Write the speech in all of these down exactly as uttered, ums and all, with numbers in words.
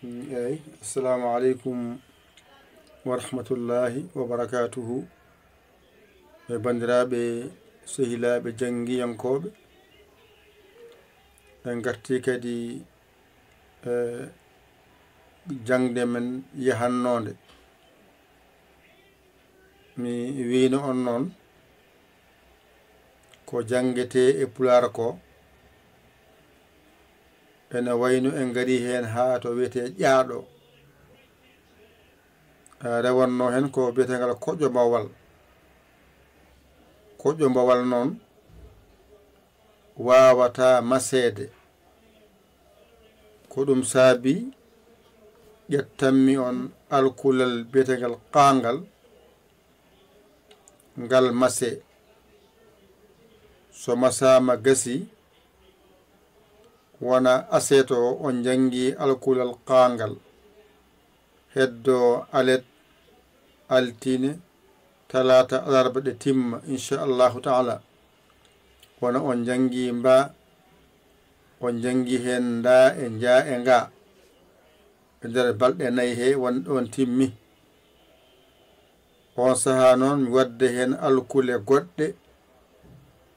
Eyi, assalamu aleykum wa rahmatullahi wa barakatuhu. E banndiraaɓe, sehilaaɓe janngiyankooɓe, en ngartii kadi e jaŋde men yahannoonde. Mi wiino on noon, ko janngetee e Pulaar ko, ene wayno en ngarii heen haa to wiyetee Ƴaaɗo. Eh, rewannoo heen ko biyeteengal Koƴo Mbawal. Koƴo Mbawal noon waawataa maseede. Ko ɗum saabii ƴettanmi on alkulal biyeteengal Qaangal, ngal masee. So masaama gasii, wona aseeto o, on njanngi alkulal Qaangal. Heddoo alet, altine, talaata, alarba ɗe timma, inchallahu taala. Wona on njanngi mbaa, on njanngi heen ndaa e njaa e ngaa. E nder balɗe nayi he won ɗoon timmi. On sahaa noon mi wadda heen alkule goɗɗe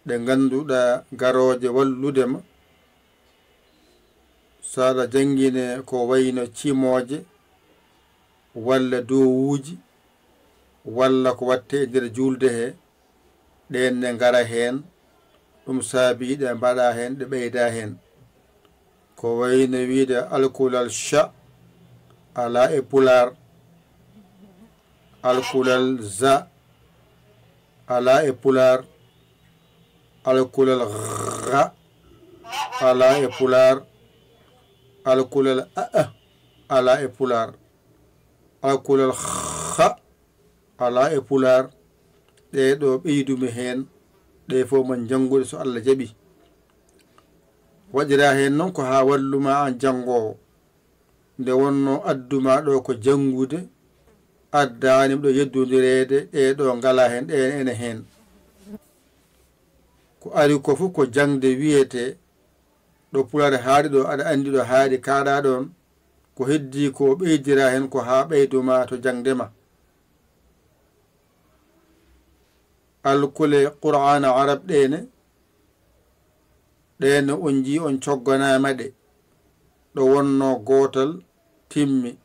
ɗe ngannduɗaa garooje wallude ma. So aɗa janngine ko wayno cimooje walla dowuuji walla ko watte e nder juulde he, ɗeen ne ngara heen, ɗum saabii ɗe mbaɗa heen, ɗe ɓeyda heen. Ko wayno wiide alkulal cha alaa e Pulaar, alkulal za alaa e Pulaar, alkulal gha alaa e Pulaar, alkulal aa alaa e Pulaar, alkulal kha alaa e Pulaar. Ɗee ɗoo ɓeydumi heen, ɗee fof man njanngude so Alla jaɓii. Waɗiraa heen noon ko haa wallu ma aan janngoowo. Nde wonnoo addu ma ɗoo ko janngude, addaani ɗo yeddondireede, ɗee ɗoo ngalaa heen, ɗeen ene heen. Ko ari ko fof ko jaŋde wiyetee, ɗo Pulaar haaɗi ɗo, aɗa anndi ɗo haaɗi, kaaɗaa ɗoon, ko heddii ko ɓeydiraa heen ko haa ɓeydo ma to jaŋde ma. Alkule Qur'aana Arab ɗee ne, ɗee ne on njii on cogganaama ɗe, ɗo wonnoo gootal timmi,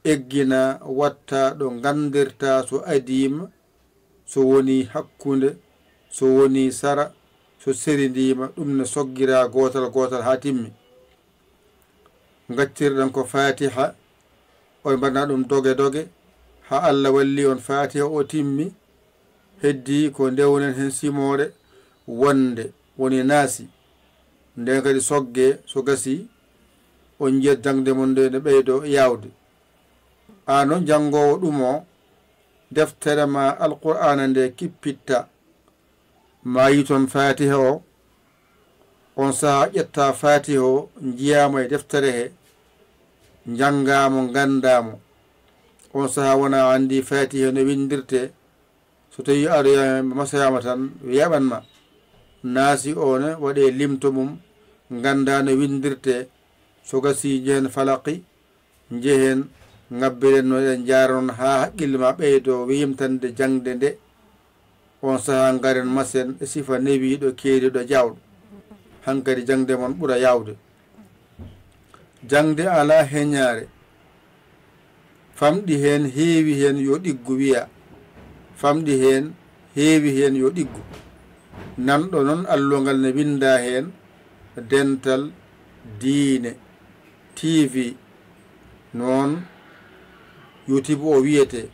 eggina, watta ɗo nganndirta so adiima, so woni hakkunde, so woni sara, so serindiima, ɗum ne soggira gootal gootal haa timmi. Ngaccireɗen ko Faatiha, on mbaɗna ɗum doge doge, haa Alla walli on Faatiha o timmi, heddii ko ndewnen heen simoore wonde woni Naasi. Nden kadi sogge so gasii, on njiyat jaŋde mon nde ne ɓeydo yaawde. Aan noon janngoowo ɗum o, deftere ma Alqur'aana nde kippitta, ma yi toon Faatiha o, on sahaa ƴetta Faatiha o, njiyaama e deftere he, njanngaa mo, nganndaa mo. On sahaa wona anndi Faatiha no winndirtee, so tawii aroyaama masoyaama tan, ɓe yaɓan ma. Naasi o ne waɗee limto mum, nganndaa no winndirtee, so gasii njehen Falaqi, njehen, ngabbiren no eɗen njaara noon haa haqqille ma ɓeydo weeɓtande jaŋde nde. On sahaa ngaren masen e sifa newiiɗo, keeriiɗo, jaawɗo. Hankadi jaŋde mon ɓura yaawde. Jaŋde alaa heñaare. Famɗi heen, heewi heen yo ɗiggu wiya. Famɗi heen, heewi heen yo ɗiggu. Nanɗo noon alluwal ngal ne winndaa heen dental diine. T V, noon YouTube o wiyetee.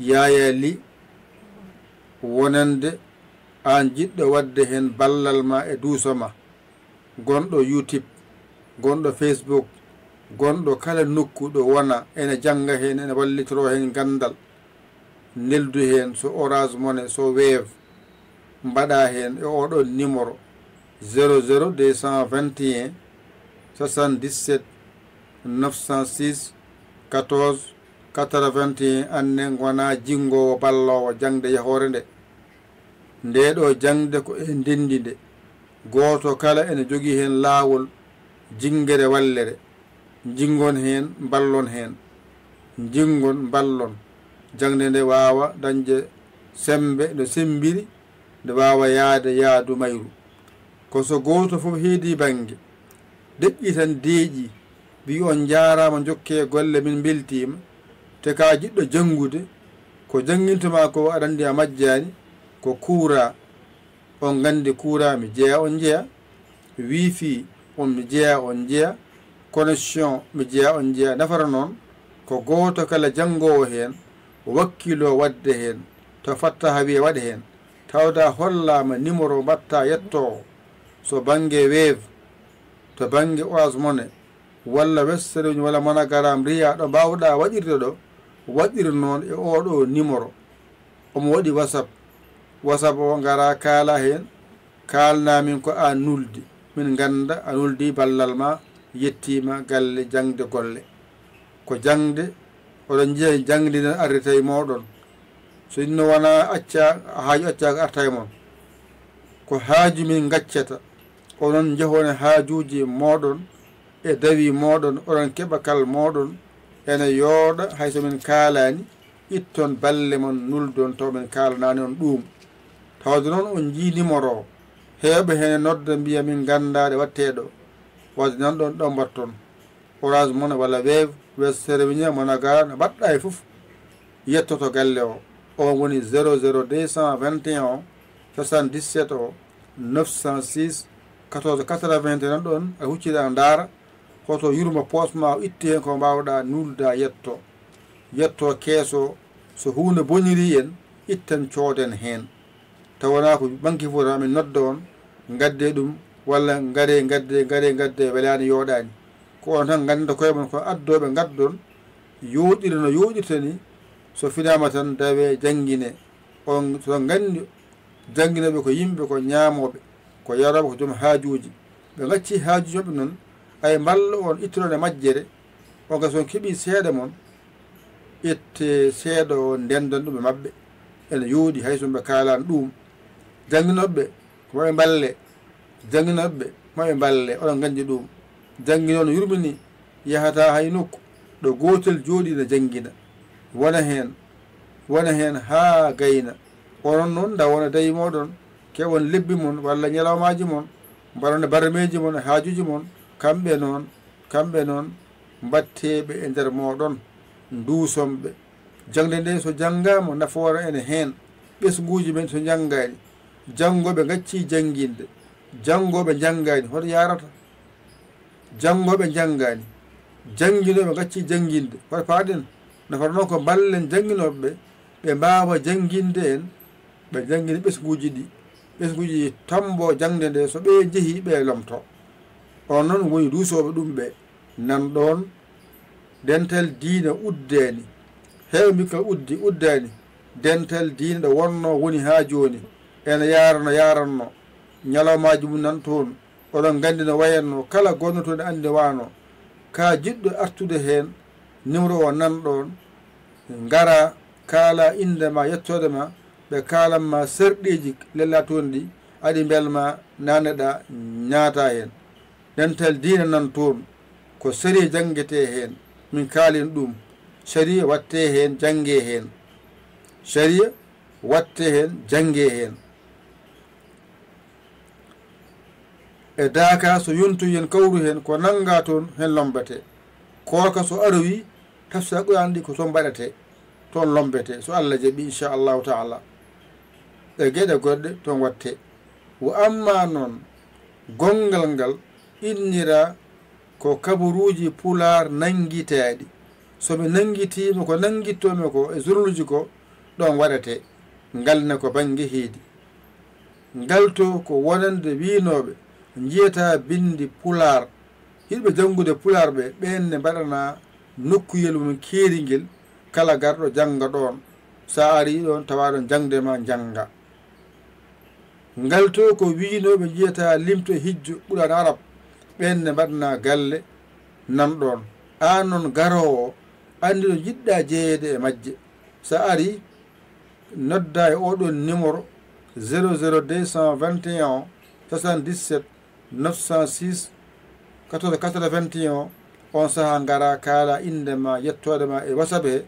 Yaaya Li, wonande aan jiɗɗo waɗde heen ballal ma e duuso ma, gonɗo YouTube, gonɗo Facebook, gonɗo kala nokku ɗo wona ene jannga heen, ene wallitoroo heen ganndal. Neldu heen so Orange Money, so Wave, mbaɗa heen e oɗo numéro, zéro zéro deux cent vingt et un, soixante-dix-sept, neuf cent six, quatorze, quatre-vingt-un. Aan ne ngona jinngoowo balloowo jaŋde yahoore nde. Ndee ɗoo jaŋde ko en ndenndi nde. Gooto kala ene jogii heen laawol jinngere wallere. Njinngon heen, mballon heen. Njinngon, mballon. Jaŋde nde waawa dañde semmbe no semmbiri, nde waawa yahde yaadu mayru. Ko so gooto fof heedii bannge, deƴƴi tan deeƴi, wiyi on njaaraama, njokkee golle, min mbeltiima. Te ka jiɗɗo janngude, ko jannginta maa ko aɗa anndi a majjaani, ko kuuraa. On nganndi kuuraa mi jeyaa on njeyaa, wifi on mi jeyaa on njeyaa, connexion mi jeyaa on njeyaa. Nafata noon ko gooto kala janngoowo heen wakkiloo waɗde heen, to fattaha wiye waɗa heen. Tawda hollaama nimoro mbaɗta yettoowo, so bannge Wave, to bannge Orange Money, walla Western Union, walla MoneyGram, Ria, ɗo mbaawɗaa waɗirde ɗo, waɗir noon e ooɗoo nimoro. Omo waɗi WhatsApp. WhatsApp o ngara kaala heen, kaalna min ko a nuldi. Min ngannda a nuldi ballal ma, yettiima galle jaŋde golle. Ko jaŋde, oɗon njiya jaŋde nden arrata e mooɗon. So inno wona acca, haaju acca ko arta e mon. Ko haaju min ngaccata. Onon njahon e haajuuji mooɗon, e dawi mooɗon, oɗon keɓa kal mooɗon. Ene yooɗa hay so min kaalaani, itton balle mon, nuldon taw min kaalanaani on ɗuum. Tawde noon on njii nimoro o, heewɓe heen nodda mbiya min nganndaa ɗe waɗtee ɗo. Waɗde nan ɗon ɗo mbatton. Orange Money walla Wave, Western Union, MoneyGram, no mbaɗɗa e fof, yettoto galle o. O woni zéro zéro deux cent vingt et un soixante-dix-sept o, neuf cent six, quatorze quatre-vingt-un, ɗon a huccita a ndaara, hoto yurmo poos ma o itti heen ko mbaawɗa nulda yetto. Yetto keeso, so huunde boniri en, itten cooden heen. Taw wonaa ko banki fof tan min nodda on, ngaddee ɗum, walla ngaree, ngaddee, ngaree, ngaddee, welaani, yooɗaani. Ko on tan nganndata koye mon, ko addooɓe ngaddon, yooɗira no yooɗirta ni, so finaama tan dawee jannginee. On so nganndi jannginooɓe ko yimɓe, ko ñaamooɓe, ko yarooɓe, ko joom haajuuji. Ɓe ngaccii haajuuji maɓɓe noon, ay mballa on ittoɗon e majjere, on kadi so on keɓii seeɗa mon, itte seeɗa o ndenndon ɗum e maɓɓe. Ene yooɗi hay so ɓe kaalaani ɗum. Jannginooɓe, ko maɓɓe mballe. Jannginooɓe, maɓɓe mballe. Oɗon nganndi ɗum. Jannginooɓe no yurmini yahata hay nokku. Ɗo gootel jooɗi na janngina. Wona heen. Wona heen haa gayna. Onon noon ndawon e dawi mooɗon. Keɓon lebbi mon walla ñalawmaaji mon. Mbaɗon e barmeeji mon e haajuuji mon. Kamɓe noon, kamɓe noon. Mbaɗteeɓe e nder mooɗon, nduusonɓe. Jaŋde nde so janngaama, nafoore ene heen. Ɓesnguuji men so njanngaani, janngooɓe ngaccii jannginde, janngooɓe njanngaani, hoto yaarata? Janngooɓe njanngaani, jannginooɓe ngaccii jannginde, hoto paaɗen? Nafata noon ko mballen jannginooɓe ɓe, ɓe mbaawa jannginde en, ɓe njanngina ɓesnguuji ɗi. Ɓesnguuji ɗi tammboo jaŋde nde, so ɓe njehii, ɓe lomtoo. On noon woni duusooɓe ɗum ɓe. Nan ɗoon, dental diina uddaani. Heewɓe mbi ko uddi, uddaani. Dental diina ɗo wonnoo woni haa jooni. Ene yaarano, yaaranno. Ñalawmaaji mum nan toon. Oɗon nganndi no wayatno, kala gonnoto ne anndi no waano. Ka jiɗɗo artude heen, numéro o nan ɗoon. Ngara, kaala innde ma, yettoode ma, ɓe kaalan ma serɗeeji lella toon ɗi, aɗi mbelma, naneɗa, naata heen. Dental diina nan toon, ko sariya janngetee heen, min kaalin ɗum. Sariya waɗtee heen, janngee heen. Sariya waɗtee heen, janngee heen. E daaka so yontoyi en kawru heen, ko nannga toon heen lombatee. Koorka so aroyi, tafsir Qur'an ɗi ko toon mbaɗatee, toon lombatee, so Allah jaɓi, inchallahu taala. E geɗe goɗɗe toon waɗtee. Wo amma noon, gonngal ngal innira ko kabaruuji Pulaar nanngitaaɗi. So mi nanngitiima ko nanngittoomi ko e journalji ko, ɗoon waɗatee. Ngal ne ko bannge heedi. Ngal to ko wonande wiynooɓe njiyataa binndi Pulaar, yiɗɓe janngude Pulaar ɓe, ɓeen ne mbaɗanaa nokkuyel mum keeringel, kala garɗo jannga ɗoon. So a arii ɗoon, tawaa ɗoon jaŋde ma njannga. Ngal to ko wiynooɓe njiyataa limto e hijjo Qur'an Arab, ɓeen ne mbaɗanaa galle nan ɗoon. Aan noon garoowo, anndu ɗo njiɗɗaa jeyeede e majje. So a arii, noddaa e ooɗoon numéro, zéro zéro deux cent vingt et un soixante-dix-sept neuf cent six quatorze quatre-vingt-un, On saha ngara kaala innde ma, yettoode ma e WhatsApp he.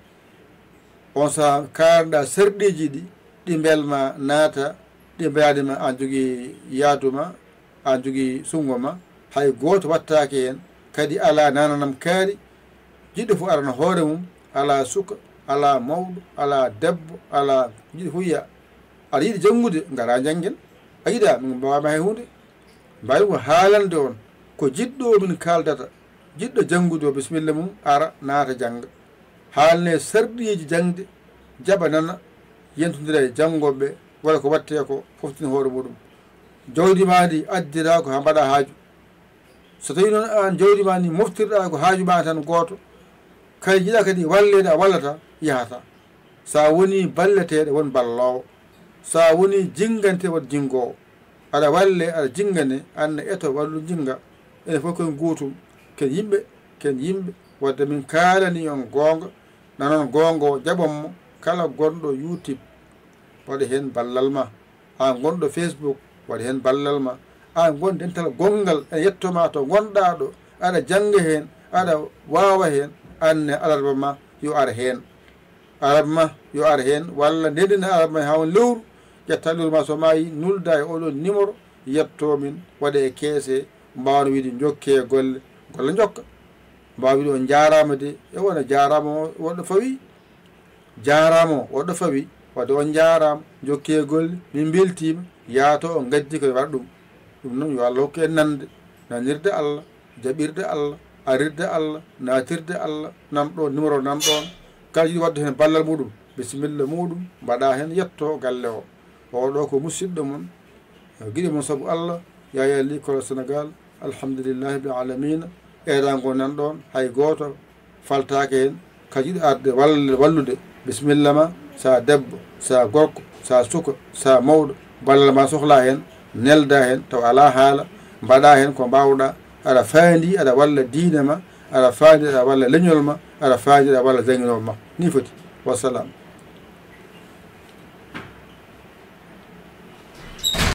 On saha kaalɗa sarɗiiji ɗi, ɗi mbelma naata, ɗi mbaɗi ma, an jogii yaadu ma, an jogii sunngo ma, hay gooto wattaaki heen. Kadi alaa nananam kaari, jiɗɗo fof arana hoore mum, alaa suka, alaa mawɗo, alaa debbo, alaa, jiɗɗo fof yiya. Aɗa yiɗi janngude, ngara njanngen. A yiɗaa, min mbaawaama hay huunde. Mbaawi ko haalande on, ko jiɗɗo o min kaaldata, jiɗɗo janngude o, bisimilla mum, ara, naata, jannga. Haalne sarɗiiji jaŋde, jaɓa, nana, yentondira e janngooɓe ɓe, waɗa ko waɗtee ko, foftina hoore muɗum. Jawdi ma ndi addira ko haa mbaɗa haaju. So tawii noon aan jawdi ma ndi moftirɗa ko haaju ma tan gooto, kay jiɗa kadi walleede a wallata, yahata. So a wonii balleteeɗo, won balloowo. So a wonii jinnganteeɗo, won jinngoowo. Aɗa walle, aɗa jinngane, aan ne eto, wallu, jinnga. Enen fof ko en gootum, ken yimɓe, ken yimɓe. Wadde min kaalani on goonga, nanon goonga o, jaɓon mo. Kala gonɗo YouTube, waɗa heen ballal ma. Aan gonɗo Facebook, waɗa heen ballal ma. Aan gonɗo dental gonngal, ene yetto ma to ngonɗaa ɗo, aɗa jannga heen, aɗa waawa heen, aan ne alarba ma yo ar heen. Alarba ma yo ar heen, walla ndendina alarba ma haa won lewru, ƴetta lewru ma, so maayi, nulda e oɗo numéro, yetto min, waɗe e keese, mbaawa wiide njokke golle, golle njokka. Mbaawa wiide on njaaraama de, e wona jaaraama o, woɗɗo fawi. Jaaraama o, woɗɗo fawi, wadde on njaaraama, njokke golle, min mbeltiima, yaato on ngaddi ko waɗa ɗum. Ɗum noon yo Allah hokku en nande, nanirde Allah, jaɓirde Allah, arirde Allah, naatirde Allah, nan ɗoon, numéro nan ɗoon. Kala jiɗi waɗde heen ballal muɗum, bisimilla muɗum, mbaɗa heen, yetto galle o. Oɗo ko musidɗo mon, giɗo mon sabu Allah, Yaya Likolo Sénégal, alhamdulillahi bil alamina. Eedango nan ɗoon, hay gooto faltaake heen. Ka jiɗo arde wall-, wallude, bisimilla ma, sa debbo, sa gorko, sa suka, sa mawɗo, ballal ma sohla heen, nelda heen, taw alaa haala, mbaɗa heen ko mbaawɗa, aɗa faandi, aɗa walla diine ma, aɗa faandi, aɗa walla leñol ma, aɗa faandi, aɗa walla jannginooɓe ma. Ni foti. Wassalam.